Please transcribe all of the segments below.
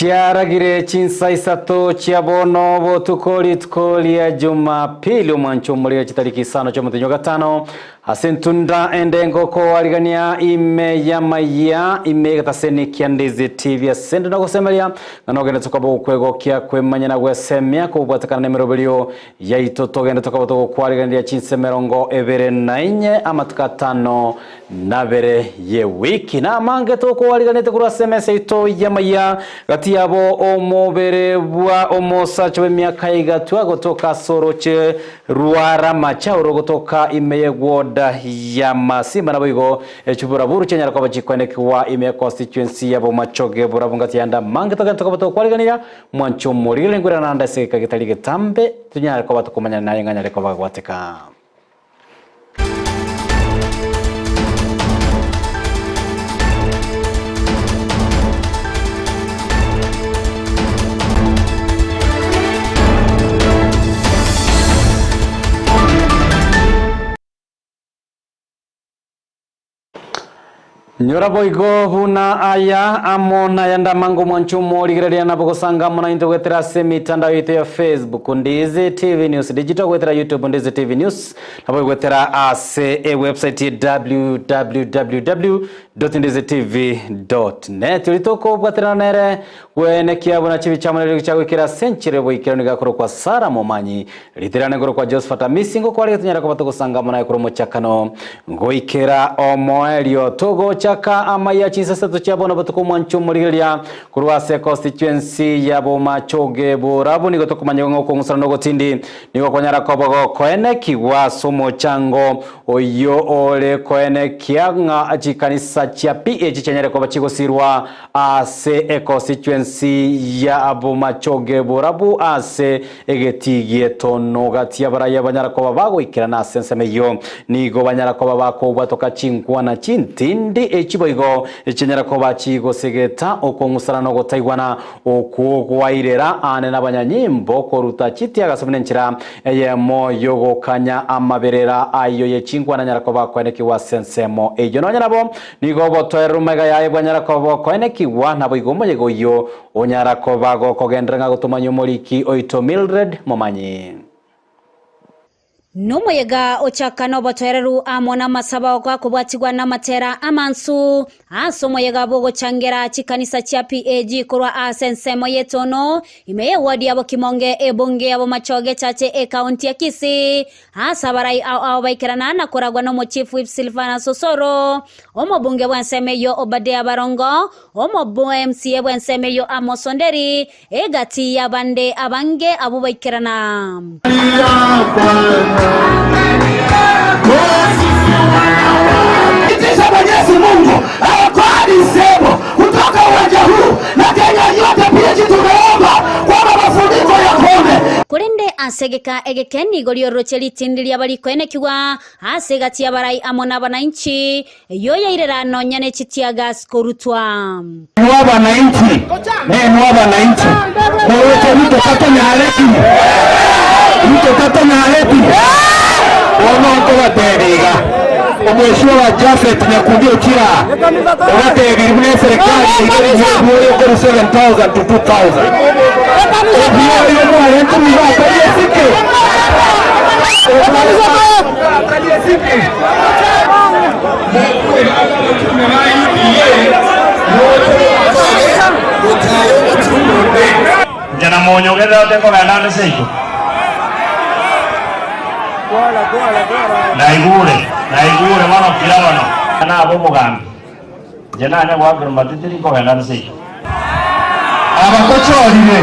Chiaragire chinsa isato chia bono botuko rituko ria Jumapili omwancho omorire chitariki isano chi'omotenyi o gatano ase entunda ende ngokoarigania ime y'amayia ime y'egetaseni kia Ndizi TV ase ende nogosemeria ng'a nogende tokoba okwegokia kwemanya na gwesemia kobwatekana nemeroberio yaito togende tokoba togokwariganiria chinsa emerongo ebere na inye amatuko atano nabere y'ewiki. Namange tokoariganete korwa ase emesa yaito y'amaya, gati yabo omobere bwa omosacha bw'emiaka egatwa gotoka ase oroche rwa Ramacha orogotoka ime y'egwoda ya Masimba naboigo echiburaburu chianyara koba chikoenekigwa ime ya constituency ya Bomachoge Burabu ngati yande amange togende tokoba tokwariganiria mwanche omorigereria nkoirana naende ase egeka getari getambe tonyare koba tokomanyana naye ng'a anyare koba agwateka. Nyora boigo buna aya amo nayande amange omwancho omorigereria nabo gosanga amo naintwe goetera ase emitandao yaito ya Facebook Ndizi TV News Digital goetera YouTube Ndizi TV News nabo goetera ase ewebsite www.ndizitv.net oria tokobwaterana nere gwenekia buna chibicha amo neriogi chiagoikera ase enchera y'oboikeranu iga akorokwa Sarah Momanyi Ritirane igoro kwa Josephat Amisi ngokwarire tonyare koba togosanga amo naye korwa omochakano goikera omoerio. Togochaka amaiya chinsa isato chia bono botuko omwancho omorigereria korwa ase constituency ya Bomachoge Borabu nigo tokomanya ng'a okong'usana na ogotindi nigo kwanyara koba gokoenekigwa ase omochango oyio ore koenekia ng'a chikanisa chia PAG chianyare koba chigosirwa ase econstituency ya Bomachoge Borabu ase Egetii gi'etono gati y'abaraya banyara koba bagoikerana ase ensemo eyio, nigo banyara koba bakobwatoka chinkwana chintindi echi boigo chinyara koba chigosegeta okong'usana na ogotaigwana okwo gwairera aane nabanyanyimbo koruta chitiagaso buna enchera eyemo y'ogokanya amaberera ayio ye chinkwana anyara koba akoenekigwa ase ensemo eyio. Nonya nabo, nigo obotoereru magega yaye bwanyara koba bokoenekigwa, naboigo omoyega oyio Onyara koba gokogenderera ng'a gotomanyia omoriki oito Mildred Momanyi. Nomoyega ochaka nobotoereru amo namasabo gakobwatigwa namatera amansu ase omoyega bw'ogochangera chikanisa chia PAG korwa ase ensemo y'etono ime y'eward ya Bokimonge ebunge ya Bomachoge Chache ekaunti ya Kisii Ase abarai ao ao baikerana na koragwa n'omochief whip Silvanus Osoro, omobunge bw'ensemo eyio Obadia Barongo, omobu MCA bw'ensemo eyio Amos Onderi, egati y'abande abange abwo baikerana. Itisha Mwenyezi Mungu aokoe disable kutoka uwanja huu na Kenya yote pia tumeomba kwamba mafuriko yakome. Korende ase egeka egeke nigo rioroche ritindi riaba rikoenekigwa ase egati y'abarai amo nabananchi, eyio yairera nonya ne chitiagas korutwa. Inwe abananchi, nenwe abananchi, moroche Ruto tatonyareti? Ruto tatonyareti? Bono nkobatebia iga, omweshimiwa Japhet Nyakundi Ochira obatebirie buna eserekari yaito erio oyo korwa 7000 to 2000. Obuya oyo mwarente nigo atari esike. Inche na monyogerere tikogenda ande seito. Naigure, naigure bono kira bono. Nabe omogambi, inche nanye goakerwa matiti tinkogenda ande seito. Abatochorire,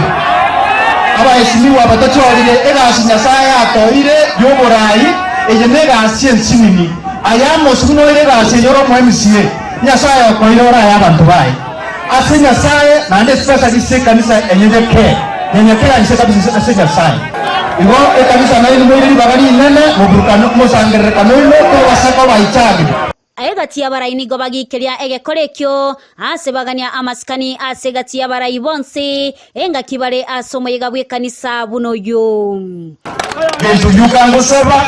Abaesimigwa abatochorire, egasi Nyasae atoeire y'oborai, eye negasi ensinini. Aye Amosi buna oire egasi eye ore omo-MCA, Nyasae okoeire orae abanto baye. Ase Nyasae, naende especially ase ekanisa enyenyeke, nyenyekera inse kabisa ase Nyasae. Igo ekanisa nainwe moire ribaga rinene, moburukane mosangererekano oino, tobasa koba ichagire. Egati y'abarai nigo bagiikeria egekora ekio, aase bagania amasikani ase egati y'abarai bonsi, engaki bare ase omoyega bw'ekanisa buna oyio. Gento gioka ngosaba,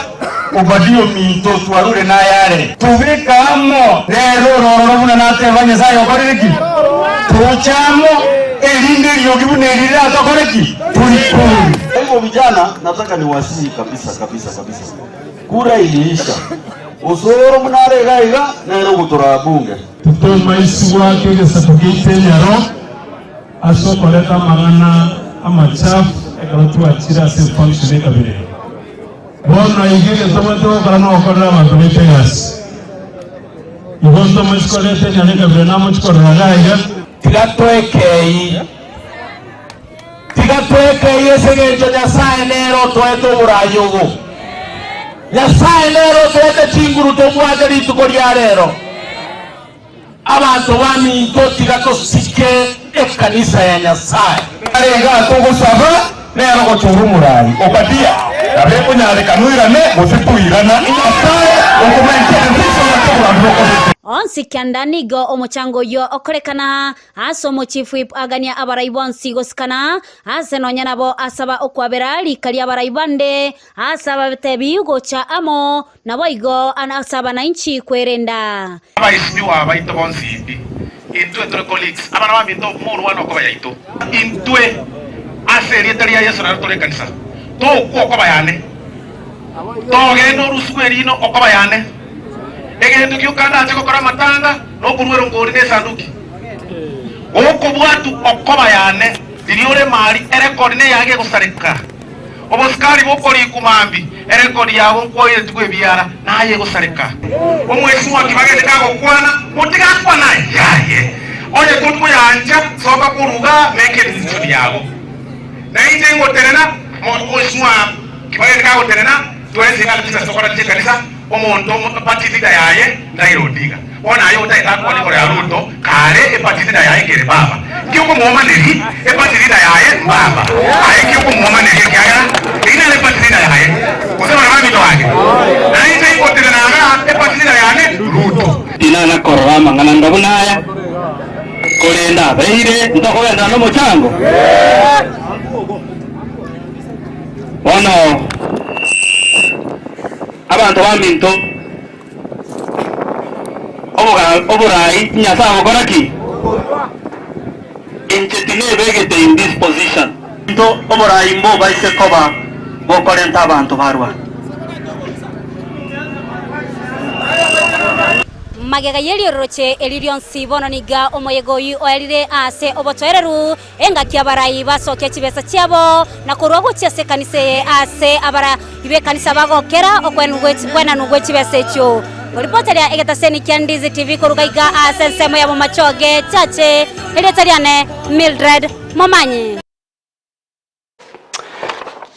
Obadia ominto twarure nayare. Tobeke amo rero ororo buna nateba Nyasae okorire ki? Toche amo. Erinde eriogi buna eri riratokore ki? Torikori. Kwa hivyo vijana, nataka niwasihi kabisa kabisa kabisa, kura iliisha, osoro munare iga iga nere ogotoraa bunge. Titomaiswa kegesaku giaito enyaro ase okoreta amang'ana amachafu ekero twachire ase efunction ekabira eye. Bono iga egento tobwenerete gokora nogokorera abanto baito egasi. Igo ntomochi koreta enyaro ekabira namochi korora iga iga. Tiga twekei, tiga twekei ase engencho Nyasae nere otoete oborai obo. Nyasae nere otoete chinguru tobwate rituko ria rero. Abanto baminto tiga tosike ekanisa ya Nyasae. Are iga togosaba nere ogochora omorai Obadia, nabo ekonyarekana oirane gose toirana. Nyasae okomentia ense ase obogambi bokobete. Onsi kianda nigo omochango oyio okorekana ase omochief whip agania abarai bonsi gosikana ase nonya nabo asaba okwabera rika ri'abarai bande ase abatebi gocha amo Naboigo ase abanainchi kwerenda. Abaesimigwa baito bonsi pi, intwe tore colleagues, abana baminto morwane okoba yaito. Intwe ase erieta ria Yeso nario tore ekanisa, tokwa okoba yane, togenda orusigwe erino okoba yane. Egento gioka ndache gokora amatanga nokorua erongori na esanduki. Gokobwatu okoba yane, riria ore mari erekodi neyage egosareka. Obosikari bokorikwa mambia, erekodi yabo nkwoire tigwe ebiara, naye egosareka. Omwesimwa kibagete kagokwana, motige akwane aye, yaye. Onye tori koyancha, soka korwa igaa, make a decision yago. Na inche ngotenena, omwesimwa kibagete kagotenena, twensi iga chisasi tokora chi'ekanisa, omonto party leader yaye Raila Odinga. Bono aye otagete akwane igoro ya Ruto, kare eparty leader yaye kere baba. Nki okomwomaneria eparty leader yaye mbaba? Aye nki okomwomaneria ekiagera eyio nere eparty leader yaye? Gose bare baminto bange? Nainche ingotenena igaa eparty leader yane Ruto. Tinana korora amang'ana anga buna aya, korende abeire ntokogenderera nomochango. Bono abanto baminto, Oborai Nyasae agokora ki? Inche tinebegete in this position. Into oborai mbobaise koba bokorenta abanto barwane. Magega y'eriororoche eri rionsi bono niga omoyega oyio oerire ase obotoereru, Engaki abarai basokia chibesa chiabo na korua gochia ase ekanisa eye aase abarai b'ekanisa bagokera okwenanwa gwe chibesa echio. Ngoripoteria egetaseni kia Ndizi TV koruga iga aase ensemo ya Bomachoge Chache, erieta riane Mildred Momanyi.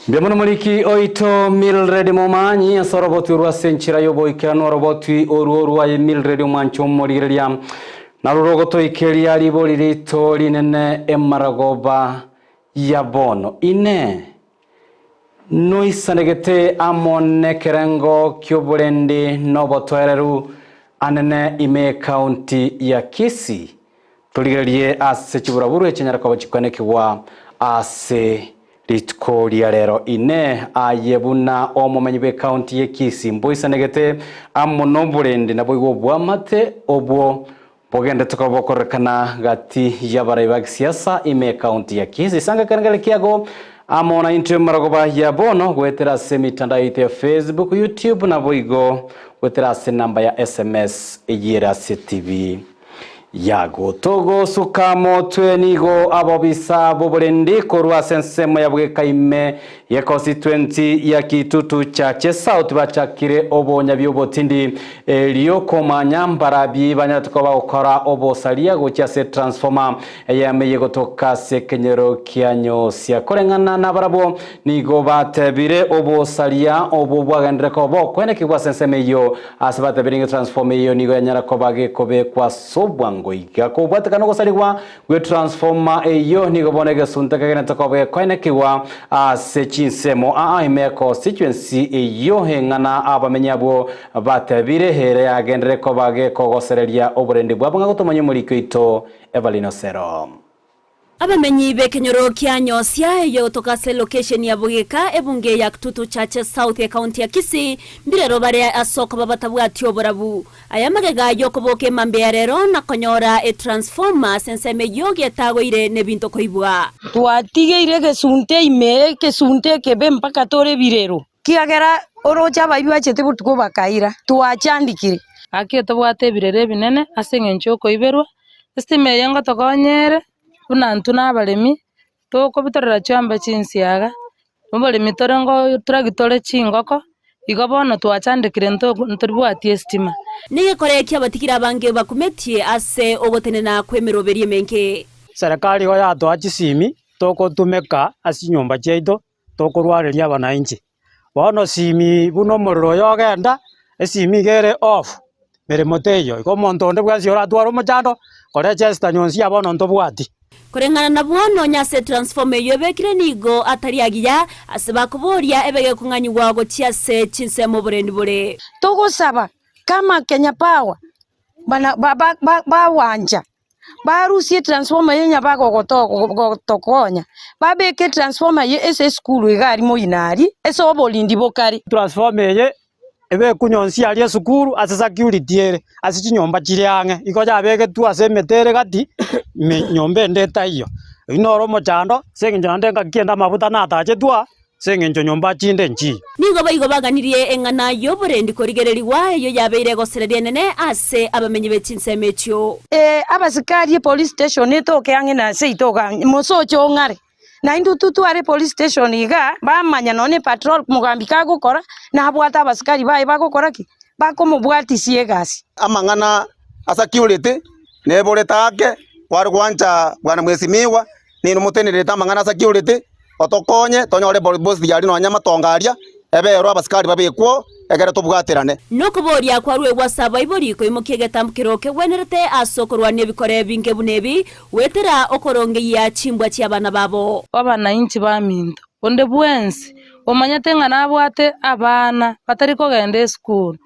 Mbuya mono moriki oito Mildred Momanyi ase oroboti orwo ase enchera y'oboikeranu oroboti orwo rwaye Mildred omwancho omorigereria narwo rogotoikeria ribori riaito rinene emaragoba ya bono. Inee! Noisanegete amo nekerengo ki'oborendi nobotoereru anene ime ekaunti ya Kisii? Torigererie ase chiburaburu echinyare koba chikwenekigwa ase rituko ria rero. Inee! Aye buna omomenyi bw'ecounty ye Kisii mboisanegete amo noborendi naboigo obwamate obwo bogendete koba bokororekana gati y'abarai ba gisiasa ime ecounty ya Kisii? Sanga ekerengererio kiago amo naintwe marogoba ya bono goetera ase emitandao yaito ya Facebook, YouTube naboigo goetera ase enamba ya SMS eyio ere ase TV. Yago togosuka motwe nigo abobisa b'oborendi korwa ase ensemo ya bweka ime ye constituency ya Kitutu Chache South bachakire obonyabi obotindi erio komanya mbarabie banyarete koba bagokora obosaria gochia ase transformer eyemo eye gotoka ase ekenyoro kia Nyosia. Koreng'ana nabarabwo nigo batebire obosaria obwo bwagenderere koba bokwenekigwa ase ensemo eyio Ase batebire ng'a etransformer eyio nigo yanyara koba gekobekwa ase obwango iga. Kobwatekana ogosarigwa gw'etransformer eyio nigo bono egesunte kegenete koba gekoenekigwa ase chinsemo aa ime ya constituency eyio eng'ana abamenyi abwo batebire ere yagenderere koba gekogosereria oborendi bwabo ng'a gotomanya omoriki oito Evelyn Osero. Abamenyi b'ekenyoro kia Nyosia eyio gotoka ase location ya Bogeka, ebunge ya Kitutu Chache South ekaunti ya Kisii, mbirero bare ase okoba batabwati oborabu. Aya magega y'okoboka emambia ya rero na konyora etransformer ase ensemo eyio getagoire nebinto koibwa. Twatigeire egesunte ime, egesunte ekebe mpaka tore ebirero, kiagera oroche abaibi bachete botuko bakaira, twachandikire. Gaki tobwate ebirero ebinene ase eng'encho y'okoiberwa, Estima eye ngotokonyere buna intwe na abaremi, tokobitorera chiombe chinsiaga, oboremi tore ngo toragi tore chingoko, igo bono twachandekire nto ntoribwati estima. Negekore ki'abatigire abange bakumetie ase ogotenena kw'emeroberio emenge. Serikali igo yatoa chisimi togotumeka ase chinyomba chiaito tokorwareria abananchi. Bono simi buna omorero oyo ogenda, esimi iga ere off, meremo teiyo. Igo omonto onde bwensi oratware omochando, korechesta nyonsi ya bono ntobwati. Koreng'ana nabwo, nonya ase etransformer eyio ebekire nigo atari agiya, ase bakoboria ebe gekong'anyigwa gochia ase chinsemo oborendi bore. Togosaba kama Kenya Power bana ba ba ba bagwancha Barusie etransformer eye onye bagotokonya, babeke etransformer eye ase esukuru iga aria moino aria, ase oborindi bokare. Etransformer eye ebekwe nyonsi aria esukuru ase security ere, ase chinyomba chire ang'e, igo yabegetwe ase emete ere gati, ime nyomba ende etaiyo. Oyio noro omochando, ase eng'encho naende engaki ende amabuta natachetwe aa. Ase engencho nyomba chinde nchiyo. Nigo boigo baganirie eng'ana y'oborendi korigererigwa, eyio yabeire egosereria enene ase abamenyi be chinsemo echio. Ee, abasikari epolice station etoke ang'e na seito iga, mosoche ong'are. Naintwe totware epolice station igaa, bamanya nonye na epatrol mogambi kagokora, nabwate abasikari baye bagokora ki? Bakomobwatisia egasi. Amang'ana a security neborete ake, kware gwancha bwana mheshimiwa, ninde motenenerete amang'ana a security, Otokonye tonyore bosi aria nonya amatongo aria, eberwe abasikari babekwe oo, egere tobwaterane. Nokoboria kwaruegwe ase abaibori koimokia egetambokero kegwenerete ase okorwania ebikore ebinge buna ebi, goetera okorongeyia chimbwa chi'abana babo. Abananchi baminto, onde bwensi omanyete ng'a nabwate abana batari kogenda esukuru,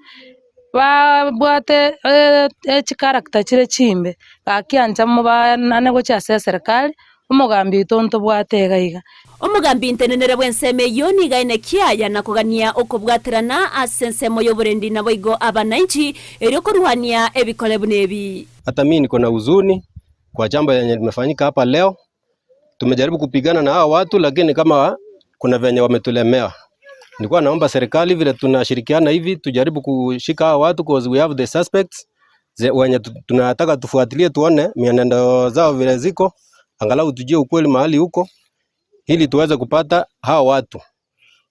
babwate chicharacter chire chimbe, gaki ancha mobaanane gochia ase eserekari, Omogambi oito ntobwate iga iga. Omogambi ntenenere bw'ensemo eyio nigo aine kiaya na kogania okobwaterana ase ensemo y'oborendi naboigo abananchi, erio korwania ebikore buna ebi. Hata mimi niko na huzuni kwa jambo yenye limefanyika hapa leo. Tumejaribu kupigana na hawa watu lakini kama kuna venye wametulemea. Nilikuwa naomba serikali vile tunashirikiana hivi tujaribu kushika hawa watu cause we have the suspects wenye tunataka tufuatilie tuone mienendo zao vile ziko, angalau tujue ukweli mahali huko ili tuweze kupata hawa watu.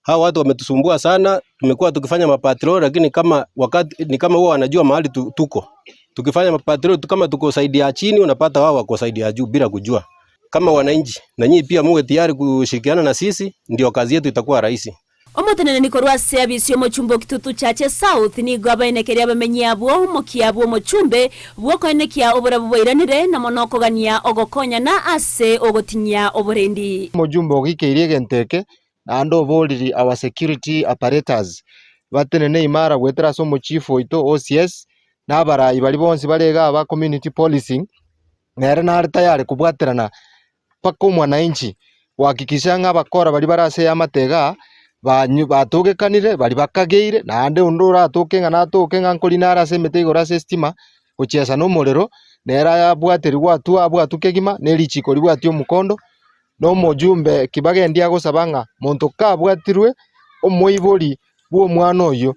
Hawa watu wametusumbua sana, tumekuwa tukifanya mapatrol lakini kama wakati ni kama huwa wanajua mahali tuko. Tukifanya mapatrol kama tuko saidi ya chini unapata wao wako saidi ya juu bila kujua. Kama wananchi na nyinyi pia muwe tayari kushirikiana na sisi, ndio kazi yetu itakuwa rahisi. Omoteneneri korwa ase abisi y'omochumbe o Kitutu Chache South nigo abaenekerie abamenyi abwo omokia bw'omochumbe bw'okoenekia oborabu bwairanire na mono okogania ogokonyana ase ogotinyia oborendi. Omojumbe ogikeirie egento eke, naende oboriri our security apparatus batenene imara goetera ase omochifu oito OCS, na abarai baria bonsi bare igaa ba community policing, nere nare tayari kobwaterana mpaka omwananchi gohakikisha ng'a abakora baria bare ase eamate igaa, banyu batogekanire baria bakageire, naende onde oratoke ng'a natoke ng'a nkorina are ase emete igoro ase estima, gochiesa na omorero, nere ayabwaterigwe atwo abwatwe kegima, na erichiko ribwatie omokondo, na omojumbe kibagendi agosaba ng'a monto kabwatirwe omoibori bw'omwana oyio,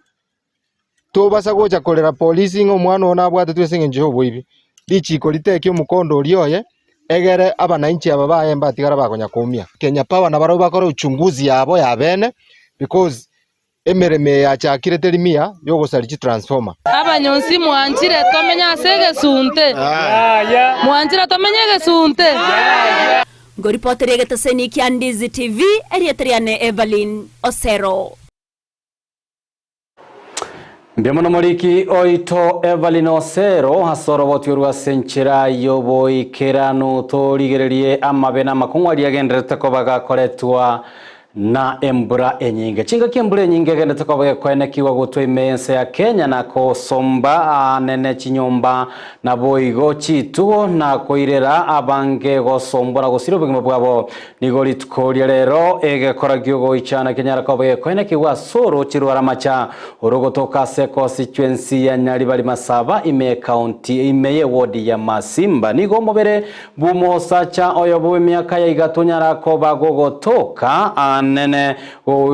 tobasa gocha korera polisi ng'a omwana oo nabwatetwe ase engencho y'oboibi. Richiko riteki omokondo oria oye, egere abananchi aba baye mbatigara bakonya koumia. Kenya Power nabarabwo bakore uchunguzi yabo ya bene because emeremo eye yachakire teri miya yogosaria chitransformer. Abanyonsi mwanchire tomenye ase egesunte? Mwanchire tomenye egesunte? Ngoripoteria egeteseni kia Ndizi TV, erieta riane Evelyn Osero. Mbuya mono moriki oito Evelyn Osero ase oroboti orwo ase enchera y'oboikeranu torigererie amabe na amakong'u aria agendererete koba gakoretwa. Na embura enyinge. Chingaki embura enyinge egenderete koba gekoenekigwa gotwa ime y'ense ya Kenya na kosomba aanene chinyomba naboigo chitugo na koirera abange gosombora gosira obogima bwabo. Nigo rituko ria rero egekora gi'ogoichana kenyara koba gekoenekigwa ase orooche rwa Ramacha orogotoka ase econstituency ya Nyaribari Masaba ime y'ecounty ime y'eward ya Masimba. Nigo omobere Bw'omosacha oyo bw'emiaka ya igato onyara koba gogotoka aanene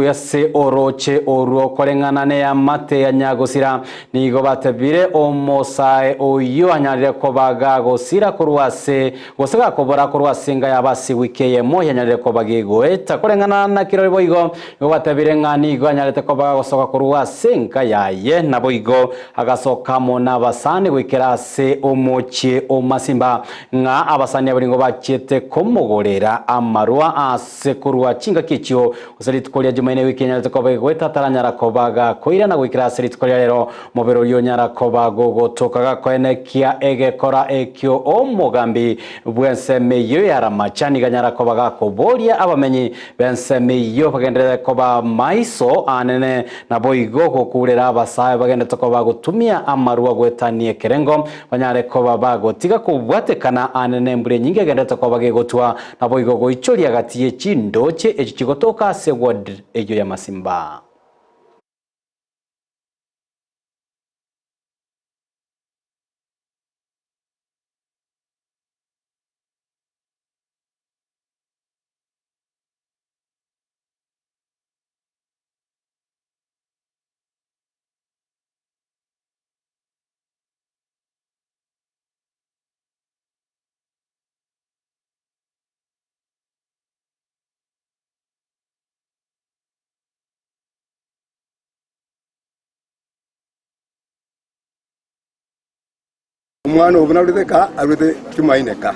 ase orooche orwo koreng'ana neamate ya nyagosira. Nigo batebire omosae oyio anyarire koba gagosira korwa ase, gose gakobora korwa ase enga y'abase wiki eyemo yanyarire koba gegoeta. Koreng'ana na kirori boigo, nigo batebire ng'a nigo anyarete koba gagosoka korwa ase enka yaye, naboigo agasoka amo nabasani goikera ase omochie o Masimba. Ng'a abasani abo nigo bachiete komogorera amarwa ase korwa chingaki echio, gose rituko ria Jumaine ewiki enyarete koba egoeta ataranyara koba gakoirana goikera ase rituko ria rero. Omobere oyio onyara koba gogotoka gakoenekia egekora ekio omogambi bw'ensemo eyio ya Ramacha nigo anyara koba gakoboria abamenyi b'ensemo eyio bagenderere koba maiso anene naboigo gokurera abasae bagenderete koba gotumia amarwa goetania ekerengo Banyare koba bagotiga kobwatekana aane nembura enyinge egenderete koba gegotwa, naboigo goichoria gati ye chindooche echio chigotoka ase ward eyio ya Masimba. Omwana obo narwete ka arwete Tumaine ka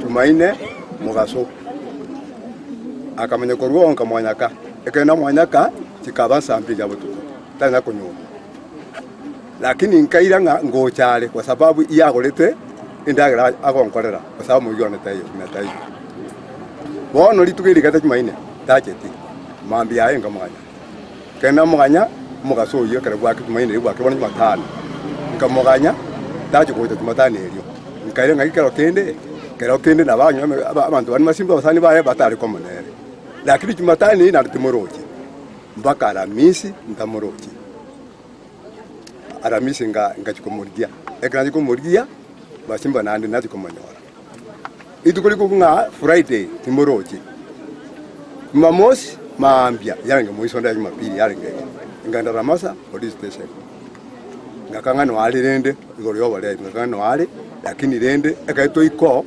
Tumaine mogaso akamanya korwa oo nkamwanya ka ekero namwanya ka chikaba nsaa mbili ya botuko tanya konyomwa. Lakini nkaira ng'a ngocha are kwa sababu iyagorete endagera agonkorera, kwa sababu omoyio one taiyo, ng'ina taiyo. Bono rituko eri rigata Jumaine, tacheti, mambia yaye nkamoganya. Ekero namoganya, omogaso oyio ekero bwake Jumaine erio bwake bono Jumatano, nkamoganya, tachi gocha Jumatano erio. Nkaira ng'aki kero kende, kero kende nabo anywa ame aba abanto bande masimba abasani baye batare komo nere. Lakini Jumatano eyio naende timoroche, mpaka Aramisi ntamoroche. Aramisi ngachia komorigia, ekero nachia komorigia, masimba naende nachia komonyora. Rituko rikobua ng'a Friday timoroche, Jumamosi mambia yarenge moiso ya Jumapili yarenge iga, nkaenda Ramasa police station, ngakang'a noare rende igoro ya oborebi, ngakang'a noare lakini rende ekero twaika oo.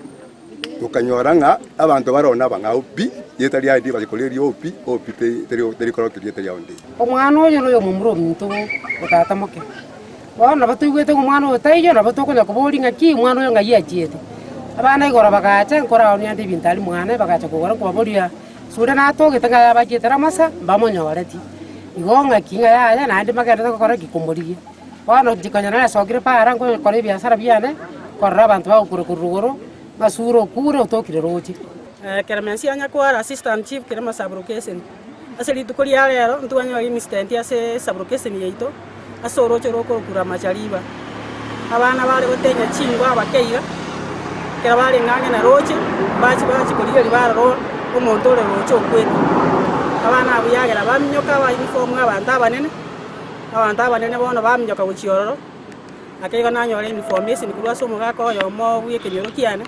Tokanyora ng'a abanto baroo nabang'ao pi, rieta riaye ndibase koria erio pi, opi teri korokia rieta riao ndiri. Omwana oyo noyo omomura ominto o tata moke. Bono nabo toigwete ng'a omwana oyo taiyo, nabo tokonya koboria ng'aki omwana oyo ng'ai achiete. Abana igoro bagacha, nkoraonia ande ebinto aria mwane, bagacha kogora nkobaboria, ase oria natogete ng'a yabachiete Ramasa, mbamonyoreti. Igo ng'aki ng'a yaya naende mbagenderete gokora ki? Komorigia. Bono inche konya nasokire para nkokora ebiasara biane, nkorora abanto bagokura korwa rogoro, ng'a sure okure otokire roche. Clemency Anyakwara, Assistant Chief Kirema Sub-Location. Ase rituko ria rero ntwanyora incident ase sub-location yaito ase oroche rokorokwa Ramachariba. Abana bare gotenya chingwa abake iga, ekero barenge ang'e na roche, bachi bachi korigereria barora omonto ore roche okwete. Abana abwo yagera baminyoka ba uniform abanto abanene. Abanto abanene bono baminyoka gochia ororo, ake igo nanyora information korwa ase omogaka oyomo bw'ekenyoro kiane,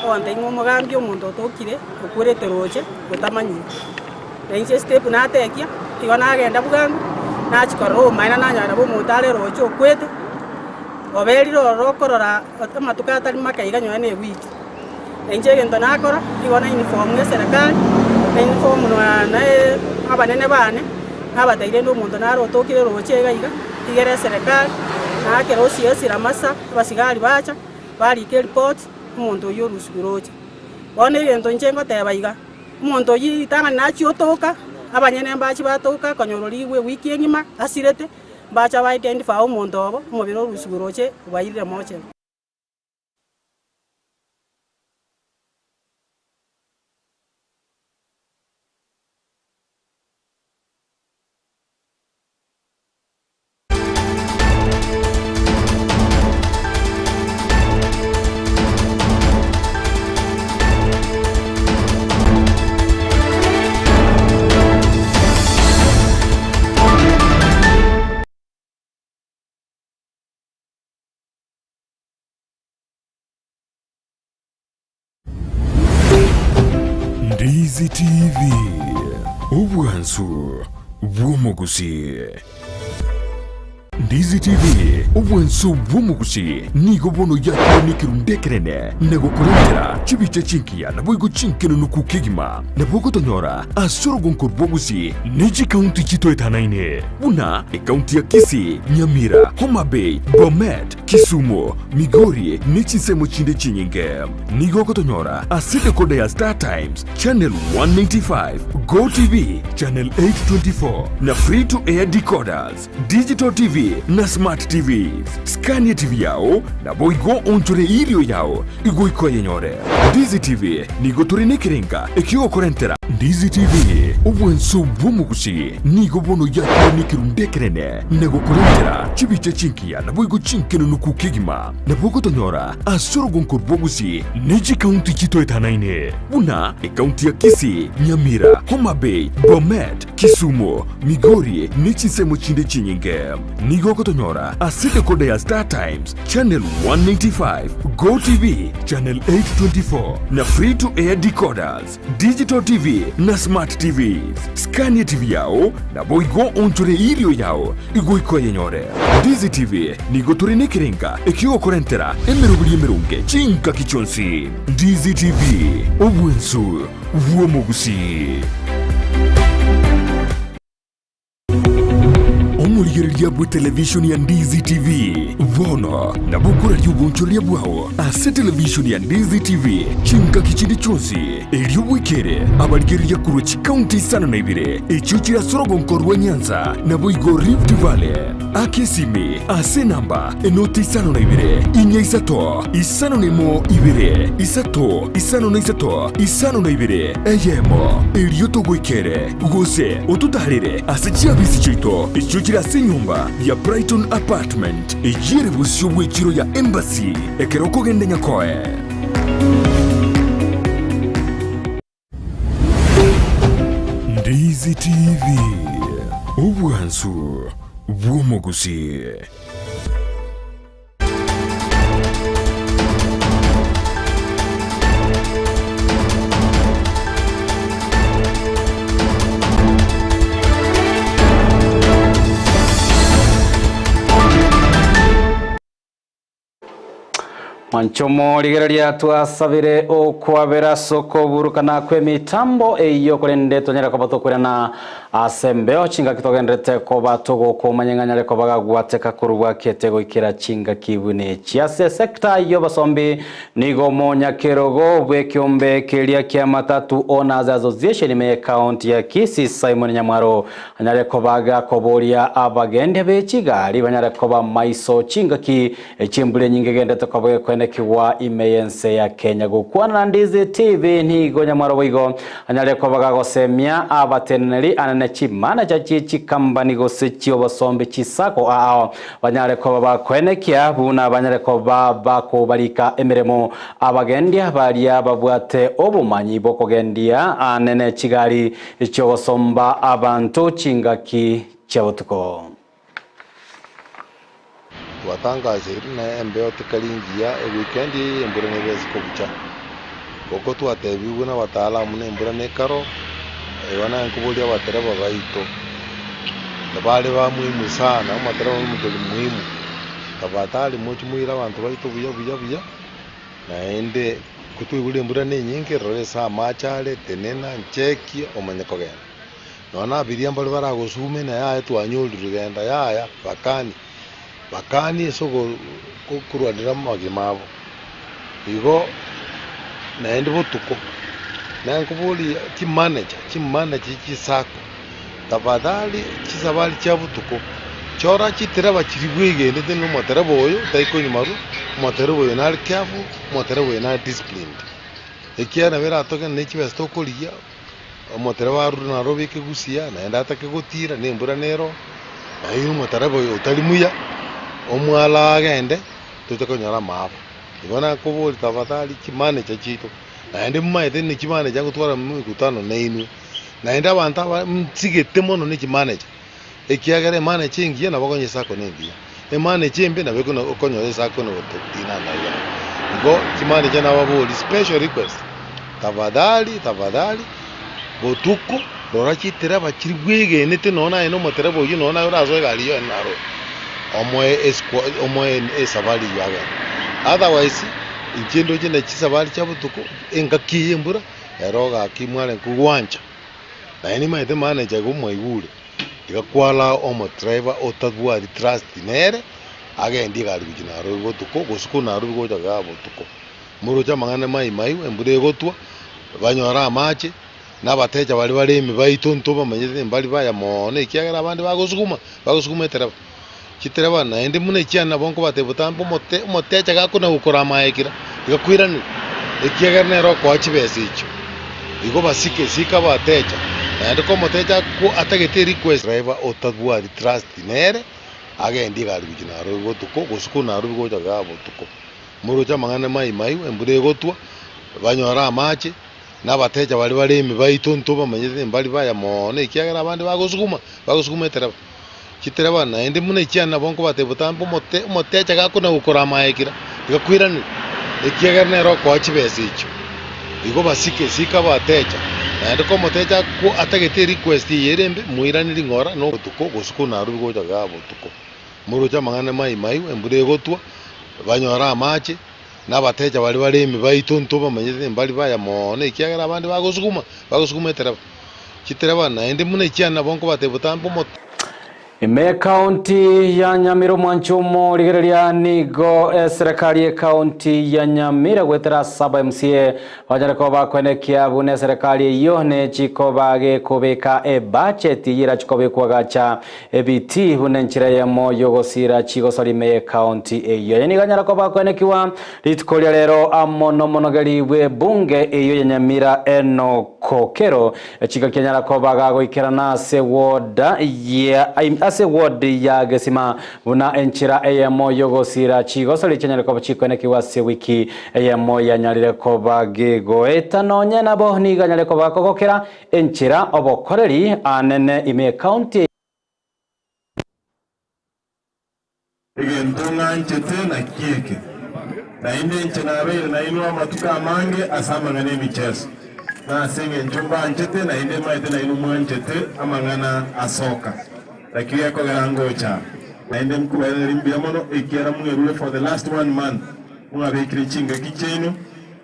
ogontebia ng'a omogambi omonto otokire, okwerete roche, otamanyiri. Na inche estep natekia, igo nagenda bwango, nachia korora obomaene nanyora nabo omonto are roche okwete, oberire ororo okorora amatuko atari make iga nonye na ewiki. Na inche egento nakora, nigo na uniform y'eserekari, na uniform na abanene bane, nabatebirie rende omonto nare otokire roche iga iga, tigera eserekari, naakera OCS Ramasa, abasigari bacha, barika eripoti, omonto oyio orusiwe roche. Bono egento inche ngoteba iga, omonto oyio ritang'ani nachia otoka, abanyene mbachi batoka, konyora origwe ewiki engima, asirete, mbacha ba identify omonto obo, omobere orusiwe roche, obairire mocheri. Ndizi TV, obwansu bw'omogusii. Ndizi TV, obwansu bw'omogusii nigo bono yakire nekerundu ekenene na gokorentera chibicha chingiya naboigo chinkenenuku kegima. Nabo ogotonyora ase orogonko rw'ogusii ne chikaunti chitoetanaine buna ekaunti ya Kisii, Nyamira, Homa Bay, Bomet, Kisumu, Migori ne chinsemo chinde chinyinge. Nigo ogotonyora ase decoder ya Star Times, Channel 195, Go TV, Channel 824 na Free to Air decoders, Digital TV na Smart TVs. Skania TV yao naboigo onchore irio yao igoika oyenyore. Ndizi TV nigo tore nekerenga ekiogokorentera. Ndizi TV, obwanso bw'omogusii nigo bono yakire nekerundu ekenene na gokorentera chibicha chingiya naboigo chinkenenuku kegima. Nabo ogotonyora ase orogonko rw'Ogusii ne chikaunti chitoetanaine buna ekaunti ya Kisii, Nyamira, Homa Bay, Bomet, Kisumu, Migori ne chinsemo chinde chinyinge. Nigo ogotonyora ase decoder ya Star Times, Channel 195, Go TV, Channel 824 na Free to Air decoders, Digital TV na Smart TVs. Skania TV yao naboigo onchore irio yao igoika oyenyore. Ndizi TV nigo tore nekerenga ekiogokorentera emeroberi emeronge chingaki chionsi. Ndizi TV, obwensu bw'omogusii. Omorigereria bw'etelevishoni ya Ndizi TV bono nabo okoraria obonchoreria bwao ase televishoni ya Ndizi TV chingaki chinde chionsi, erio bwekere abarigereria korwa chikaunti isano na ibere echio chire ase orogonko rwa Nyanza naboigo Rift Valley. Aka esimi ase enamba enoti isano na ibere, inya isato, isano na emo ibere, isato, isano na isato, isano na ibere, eyemo, erio togoikere, gose ototaarere ase chiabisi chiaito echio chire ase enyomba ya Brighton Apartment, eyio ere bosio bw'echiro ya Embassy, ekero okogenda Nyakoe. Ndizi TV, obwansu bw'omogusii. Mwanchomo rigereria twasabire okwabera ase okoburukana kw'emitambo eyio korende tonyare koba tokoirana ase embeo chingaki togenderete koba togokomanya ng'a nyare koba gagwateka korwa kete goikera chingaki buna echi. Ase esecta y'obosombi nigo omonyakerogo bw'ekeombe keria kia Matatu Owners Association ime y'ecounty ya Kisii Simon Nyamwaro anyare koba gakoboria abagendia be chigari banyare koba maiso chingaki Echimbura enyinge egenderete koba gekoenekigwa ime y'ense ya Kenya. Gokwana na Ndizi TV nigo nyamwaro boigo anyare koba gagosemia abateneneri anene chimanager chie chikambani gose chi'obosombi chisako ao banyare koba bakoenekia buna banyare koba bakobarika emeremo abagendia baria babwate obomanyi bokogendia anene chigari chi'ogosomba abanto chingaki chia botuko. Twatangaseirwe na embeo tekari ngiya ewikendi eye embura nebe ase kobucha. Goko twatebigwe na abataalamu na embura nekaro, igo naye nkoboria abatereba baito, bare ba muhimu sana, omotereba omonto ori muhimu, tafadhali moche moire abanto baito buya buya buya, naende ko twaigure embura na enyinge rora ase amache are, tenena, nchekie omanye kogenda. Nonya na abiria mbare baragosume na yaya twanyorire genda yaya bakani bakani ase okorwanera amagima abo. Igo naende botuko naye nkoboria chimanager chimanager chisacco tafadhali chisabari chia botuko chora chitereba chiria bwegenete ng'a omotereba oyo taikonywa marwa, omotereba oyo nare careful, omotereba oyo nare disciplined. Ekiagera nabo eratogende ne chibesa tokorigia. Omotereba arure naro obeke gusia, naende atake gotiira, na embura nero, naye omotereba oyo otari muya, omwalo agende, toche konyora amaaba. Igo nakoboria tafadhali chimanager chiaito, naende momaete ne chimanager ngotwara emekutano nainwe, naende abanto aba nsigete mono ne chimanager, ekiagera emanager engiya nabo okonya esako na engiya, emanager embe nabo ekona okonyora esako na gototinana iga. Igo chimanager nababoria special request. Tafadhali, tafadhali, Botuko, rora chitereba chiri bwegenete nonya naye na omotereba oyio nonya naye orasoe egari eyio ogende naro omoe esqua omoe esabari eyio agende. Otherwise, inche ndoche na chisabari chia botuko, engaki eye embura, ero gaki mwarenge kogwancha. Naende nimanyete manager igo mwaigure, iga kwara omodriver otabwati trust nere, agendie egari gochia Nairobi botuko, gose korwa Nairobi gocha igaa botuko. Moroche amang'ana mai mai, embura egotwa, banyore amache, na abatecha baria bare ime baito ntobamanyete mbari baya mono ekiagera abande bagosuguma, bagosuguma etereba. Chitereba naende buna echiane nabo nkobatebia botambe omote omotecha gakona gokora amaye kera, iga koiranera, ekiagera nere okoa chibesa echio. Igo basike, sika abatecha, naende ko omotecha ako atagete erequest driver otabwati trust nere, agendie egari gochia Nairobi botuko, gose korwa Nairobi gocha igaa botuko. Moroche amang'ana mai mai, embura egotwa, banyore amache, na abatecha baria bare ime baito ntobamanyete mbari baya mono ekiagera abande bagosuguma, bagosuguma etereba. Chitereba naende buna echiane nabo nkobatebia botambe omote omotecha gakona gokora amaye kera, iga koiranera, ekiagera nere okoa chibesa echio. Igo basike, sika abatecha, naende ko omotecha ako atagete erequest eye ere embe, moiranerie ng'ora na obotuko gose korwa Nairobi gocha igaa botuko. Moroche amang'ana mai mai, embura egotwa, banyore amache, na abatecha baria bare ime baito ntobamanyete mbari baya mono ekiagera abande bagosuguma, bagosuguma etereba. Chitereba naende buna echiane nabo nkobatebia botambe omote. Ime ekaunti ya Nyamira omwanchi omorigereria nigo eserekari y'ekaunti ya Nyamira goetera ase aba MCA banyare koba bakoenekia buna eserekari eyio nechikoba gekobeka ebacheti eyio erachi kobekwa gacha Ebitii buna enchera eyemo y'ogosiira chigosori ime y'ekaunti eyio. Aye nigo anyara koba akoenekiwa rituko ria rero amo nomonogeri bw'ebunge eyio ya Nyamira Enock Okello chingaki anyara koba gagoikerana ase ward ya ase ward ya Gesima buna enchera eyemo y'ogosiira chigosori chianyare koba chikoenekigwa ase wiki eyemo yanyarire koba gegoeta nonye nabo nigo anyare koba gakogokera Enchera obokoreri anene ime ekaunti eye. Egento ng'anchete nakio eke, naende inche nabeire nainwe amatuko amange ase amang'ana 'emicheso, na ase engencho mbanchete, naende maete nainwe mwanchete amang'ana asoka. Nakio gekogera ngocha aa, naende nkobairaneria mbuya mono, ekiagera mwerure for the last one month, mwabekire chingaki chiaino,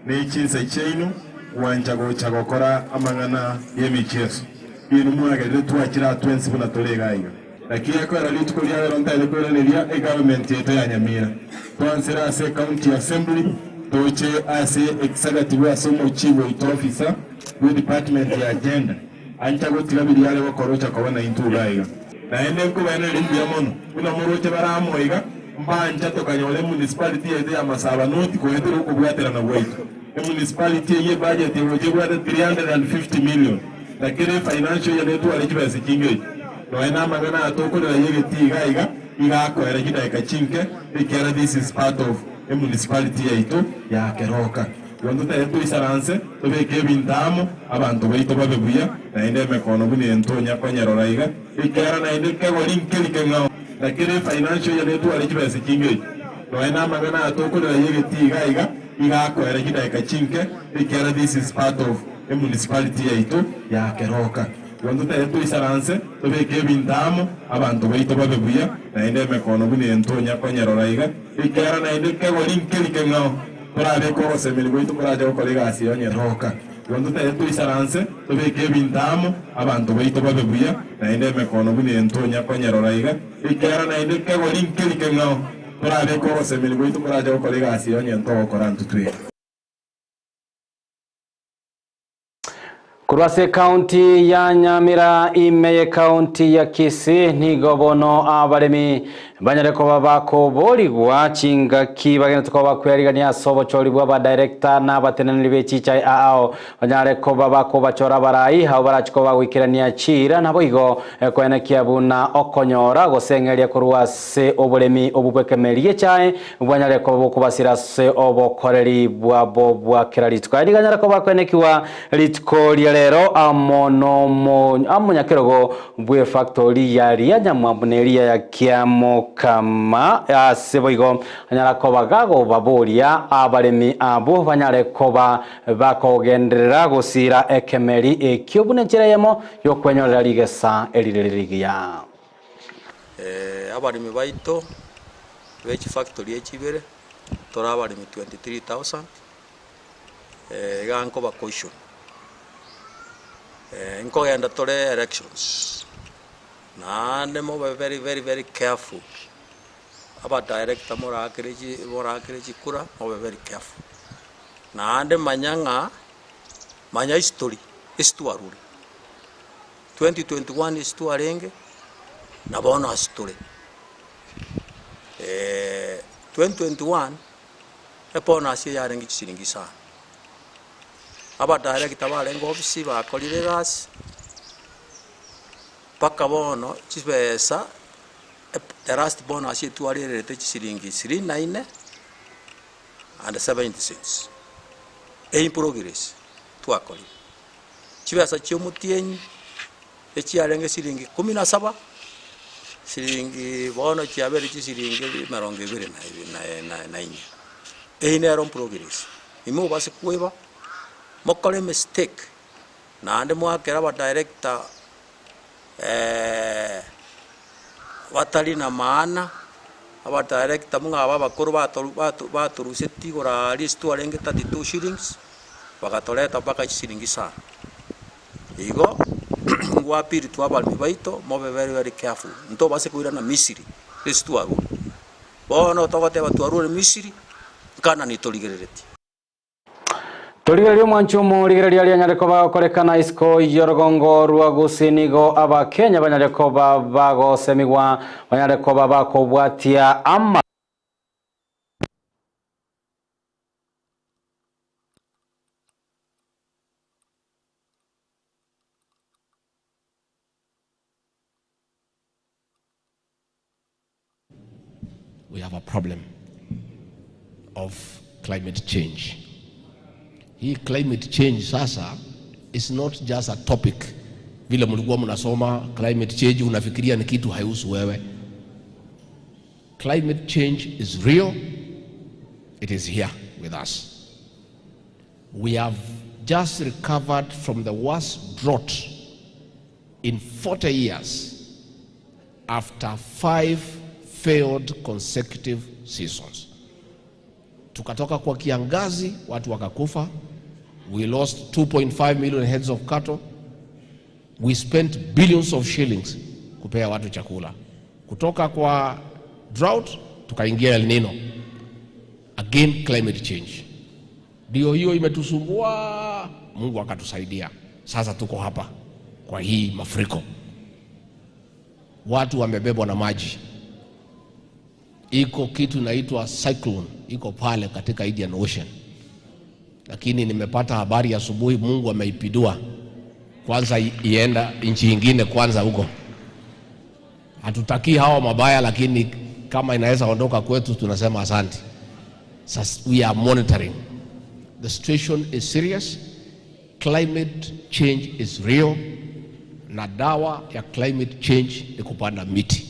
ne chinsa chiaino gwancha gocha gokora amang'ana y'emechieso. Inwe mwagerire twachire aa twensi buna tore iga iga. Naki gekoera rituko ria rero ntaete koiraneria egovernment yaito ya Nyamira. Twansere ase ecounty assembly toche ase executive ase omochief oito officer bwe department ya gender ancha gotiga biria are gokora ocha koba naintwe iga iga. Naende nkobairaneria mbuya mono buna moroche bare amo iga. Mbancha tokanyora emunicipality yaito ya Masaba North koetera okobwaterana gwaito. Emunicipality eyio ebudget egocha ebwate 350 million na kera efinancial year netware chibesa chinge echi. Nonya na amang'ana aya tokorera ya egetii iga iga, iga akoera chidakika chinke ekiagera this is part of emunicipality yaito ya Keroka. Igo ntotaete toisaranse tobeke ebinto amo abanto baito babe buya naende emekono buna entonya konyerora iga ekiagera naende kegori nkeri keng'ao. Na kera efinancial year netware chibesa chinge echi. Nonya na amang'ana aya tokorera ya egetii iga iga, iga akoera chidakika chinke, ekiagera this is part of emunicipality yaito ya Keroka. Igo ntotaete toisaranse, tobeke ebinto amo, abanto baito babe buya, naende emekono buna entonya konyerora iga, ekiagera naende kegori nkeri keng'ao torabeke ogosemeria gwaito korache gokora egasi eye onye Keroka. Igo ntotaete toisaranse, tobeke ebinto amo, abanto baito babe buya, naende emekono buna entonya konyerora iga, ekiagera naende kegori nkeri keng'ao torabeke ogosemeria gwaito korache gokora egasi eye onye ntogokora intwe tweka. Korwa ase ekaunti ya Nyamira ime y'ekaunti ya Kisii nigo bono abaremi banyare koba bakoborigwa chingaki bagenderete koba bakwerigania ase obochori bwa abadirector na abateneneri be chichai ao banyare koba bakobachora abarai abwo barachi koba bagoikerania chiira naboigo koenekia buna okonyora gose eng'eria korwa ase oboremi obwo bw'ekemeri gi'echae bwanyare koba bokobasira ase obokoreri bwabo bwa kera rituko. Aya nigo anyare koba akoenekiwa rituko ria rero amo nomonyakerogo bw'efactori ya Ria Nyamwambu na eria ya Kiamokoro. Mokama ase boigo anyara koba gagobaboria abaremi abwo banyare koba bakogenderera gosiira ekemeri ekio buna enchera eyemo y'okwenyorera rigesa erire rigiya. Abaremi baito be chifactory echi ibere, tore abaremi 23,000, iga nkoba caution. Nkogenda tore elections, naende mobe very very very careful, aba director morakere chi morakere chikura mobe very careful. Naende manya ng'a, manya history ase twarure, 2021 ase twarenge, na bono ase tore. 2021, ebonus eyarenge chisiringi isano. Abadirector barenge ofisi bakorire egasi, mpaka bono chibesa the last bonus etwarerete chisiringi ishirini na inne and 70 cents. Eyio progress twakorire. Chibesa chia omotienyi echiarenge siringi kumi na saba, siringi bono chiabeire chisiringi emerongo ebere na inye. Eyio nero progress. Imobase koeba, mokore emistake, naende mwakera abadirector batari na maana, abadirector buna aba abakoro batoru batu batorusetie igoro aria ase twarenge 32 shillings, bagatoreta mpaka chisiringi isano. Igo, ngwapiri twabaremi baito, mobe very very careful, ntobase koirana Misiri ase twarure. Bono togoteba twarure Misiri, Kanani torigereretie. Torigereria omwanchi omorigereria aria anyare koba agokorekana isiko y'orogongo rwa Gusii nigo Abakenya banyare koba bagosemigwa banyare koba bakobwatia ama. We have a problem of climate change. Hii climate change sasa is not just a topic vile mlikuwa mnasoma climate change, unafikiria ni kitu haihusu wewe. Climate change is real, it is here with us. We have just recovered from the worst drought in 40 years after five failed consecutive seasons. Tukatoka kwa kiangazi, watu wakakufa. We lost 2.5 million heads of cattle. We spent billions of shillings kupea watu chakula. Kutoka kwa drought tukaingia El Nino. Again climate change. Ndio hiyo imetusumbua, Mungu akatusaidia. Sasa tuko hapa kwa hii mafuriko, watu wamebebwa na maji. Iko kitu inaitwa cyclone iko pale katika Indian Ocean, lakini nimepata habari asubuhi, Mungu ameipindua kwanza, ienda nchi ingine kwanza huko. Hatutakii hawa mabaya, lakini kama inaweza ondoka kwetu tunasema asante. Sasa we are monitoring. The situation is serious. Climate change is real, na dawa ya climate change ni kupanda miti.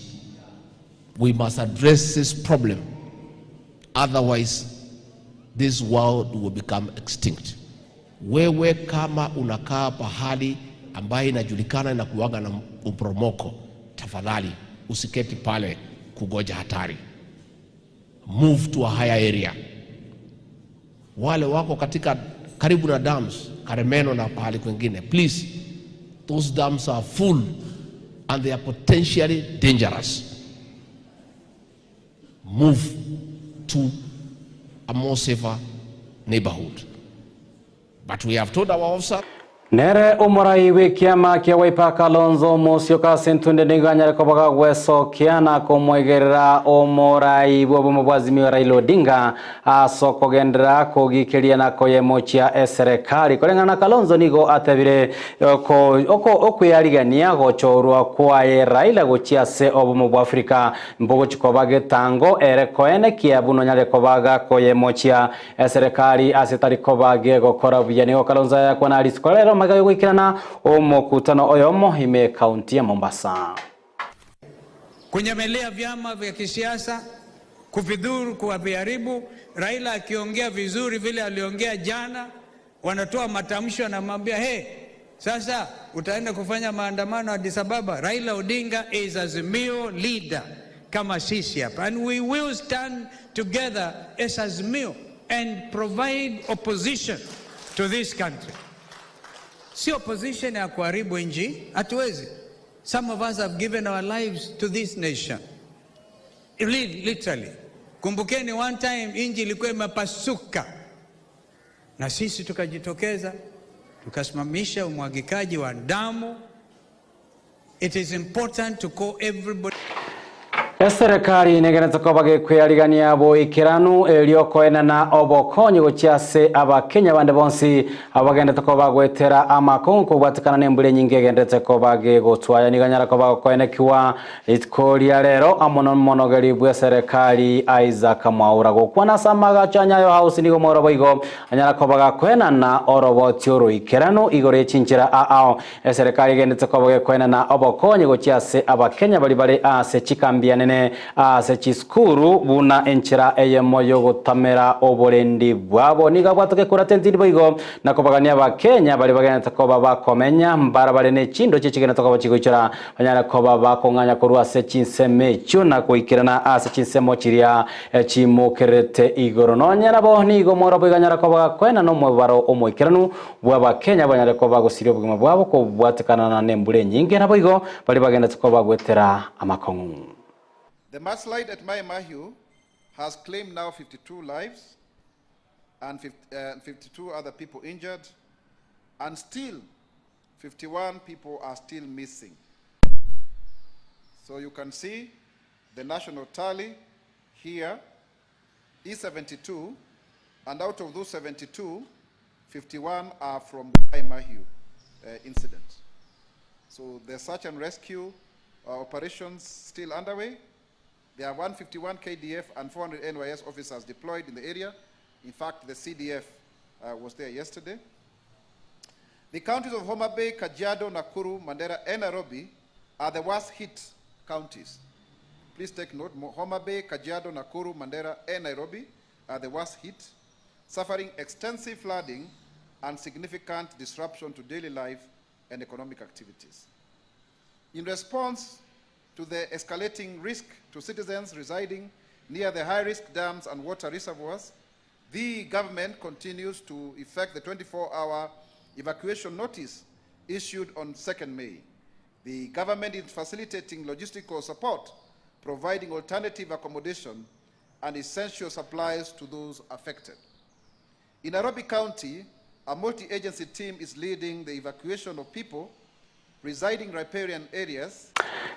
We must address this problem, otherwise this world will become extinct. Wewe kama unakaa pahali ambaye inajulikana inakuwaga na uporomoko, tafadhali usiketi pale kugoja hatari. Move to a higher area. Wale wako katika karibu na dams, Karemeno na pahali kwingine, please, those dams are full and they are potentially dangerous. Move to a more safer neighborhood. But we have told our officer Nere omorai bw'ekiama kia Wiper Kalonzo Musyoka ase entunde nigo anyare koba gagwesokia na komoigerera omorai bw'obomo bwa Azimio Raila Odinga ase okogenderera kogikeria na koyemochia eserekari. Koreng'ana na Kalonzo nigo atebire okwearigania gochorwa kwaye Raila gochia ase obomo bwa Africa mbogochi koba getango ere koenekia buna onyare koba gakoyemochia Eserekari ase tari koba gegokora buya. Nigo Kalonzo ayakwana rituko rero magega yogoikerana omokutano oyomo ime ekaunti ya Mombasa. Kunyemelea vyama vya kisiasa, kuvidhuru, kuwaviharibu. Raila akiongea vizuri vile aliongea jana, wanatoa matamshi, wanamwambia hey, sasa utaenda kufanya maandamano Addis Ababa. Raila Odinga is Azimio leader kama sisi hapa, and we will stand together as Azimio and provide opposition to this country. Si opposition ya kuharibu nchi, hatuwezi. Some of us have given our lives to this nation. Literally. Kumbukeni one time nchi ilikuwa imepasuka na sisi tukajitokeza tukasimamisha umwagikaji wa damu. It is important to call everybody Eserekari negenete koba gekweyarigania boikeranu eriokoenana obokonyi gochia ase abakenya bande bonsi abagendete koba gwetera amakongo kobwatekana na embura enyinge egendete koba gegotwaya niganyara koba gokoenekiwa rituko ria rero amo na omonogeri bwa eserekari Isaac Mwaura gokwana ase amagacho a Nyayo House nigo moro boigo anyara koba gakoenana oroboti oroikeranu igoro echinchera ao eserekari egendete koba gekoenana obokonyi gochia ase abakenya bari bare ase chikambi nene ase chisukuru buna enchera eyemo yogotamera oborendi bwabo niga bwatoke kurate entindi boigo nakobagania abakenya bari bagenete koba bakomenya mbara bare ne chindo chichigenete koba chigoichora banyara koba bakong'anya korwa ase chinsemo echio na goikerana ase chinsemo chiria chimokerete igoro nonya nabo nigo moro boiganyara koba gakoena na omobaro omoikeranu bwa abakenya banyare koba gosiria obogima bwabo kobwatekana na nembura enyinge nabo igo bari bagenete koba gwetera amakong'u. The mudslide at Mai Mahiu has claimed now 52 lives and 52 other people injured, and still 51 people are still missing. So you can see the national tally here is 72, and out of those 72, 51 are from the Mai Mahiu incident. So the search and rescue operations still underway. There are 151 KDF and 400 NYS officers deployed in the area. In fact, the CDF was there yesterday. The counties of Homa Bay, Kajiado, Nakuru, Mandera, and Nairobi are the worst hit counties. Please take note, Homa Bay, Kajiado, Nakuru, Mandera, and Nairobi are the worst hit, suffering extensive flooding and significant disruption to daily life and economic activities. In response to the escalating risk to citizens residing near the high-risk dams and water reservoirs, the government continues to effect the 24-hour evacuation notice issued on 2nd May. The government is facilitating logistical support, providing alternative accommodation and essential supplies to those affected. In Nairobi County, a multi-agency team is leading the evacuation of people residing riparian areas.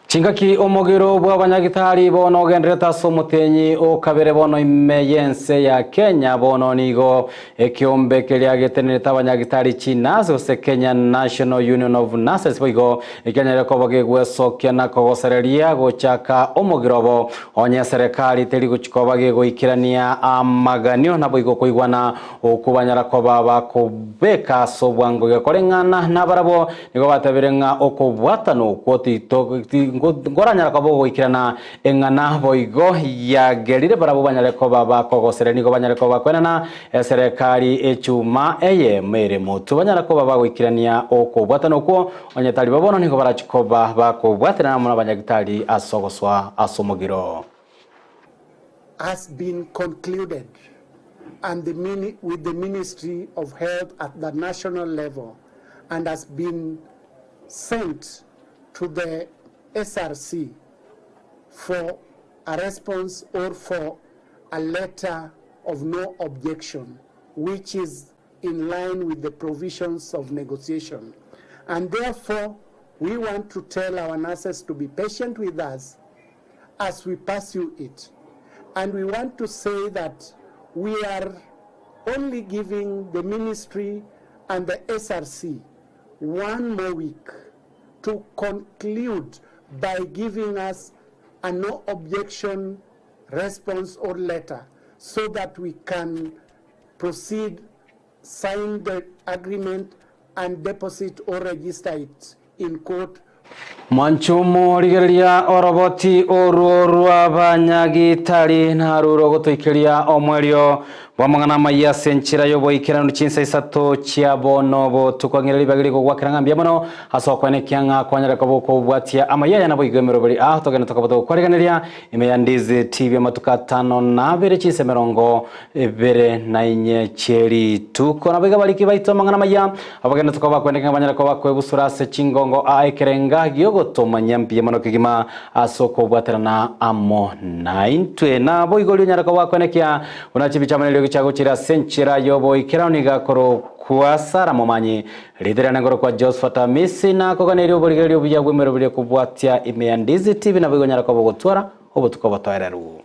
Chingaki omogero bwa abanyagitari bono ogenderete ase omotenyi okabere bono ime yense ya Kenya bono nigo ekiombe keria getenerete abanyagitari chinurse gose Kenya National Union of Nurses boigo ekianyare koba gegwesokia na kogosereria gochaka omogero obo onye serikali teri gochikoba gegoikerania amaganio nabo igo koigwana okobanyara koba bakobeka ase obwango gekoreng'ana nabarabwo nigo batabire ng'a okobwatana okwo tito ngoranyara koba goikirana eng'ana boigo yagerire barabo banyare koba bakogosere nigo banyare koba kwenana eserekari echuma eye mere motu banyara koba bagoikirania okobwatana okwo onyetari babono nigo barachikoba bakobwaterana mono abanyagitari asogoswa asomogiro. Has been concluded and the with the Ministry of Health at the national level and has been sent to the SRC for a response or for a letter of no objection, which is in line with the provisions of negotiation. And therefore, we want to tell our nurses to be patient with us as we pursue it. And we want to say that we are only giving the ministry and the SRC 1 more week to conclude by giving us a no objection response or letter so that we can proceed, sign the agreement, and deposit or register it in court. Mwanchumo rigereria oroboti orwo rw'abanyagitari narwo rogotoikeria omwerio bw'amang'ana amayia ase enchera y'oboikeranu chinsa isato chia bono botuko. Ng'ira ribaga rigogwakera ng'a mbuya mono ase okwenekia ng'a kwanyare koba okobwatia amayia aya naboigo emeroberi aa togende tokoba togokwariganeria ime ya Ndizi TV amatuko atano na abere chinsa emerongo Ibere na inye chie rituko. Naboigo abariki baito amang'ana amaya, abageni tokoba bakwendeka ng'a banyare koba bakwebusura ase chingongo aa ekerenga gi'ogotomanyia mbuya mono kegima ase okobwaterana amo naintwe. Naboigo oria onyare koba akwenekia buna chibicha amo neriogi chiagochire ase enchera y'oboikeranu nigo akorokwa Sara Momanyi, ritirane nkorokwa Josphat Amisi, nakoganeria oborigereria obuya bw'emeroberi ekobwatia ime ya Ndizi TV naboigo onyare koba ogotwara obotuko obotoereru.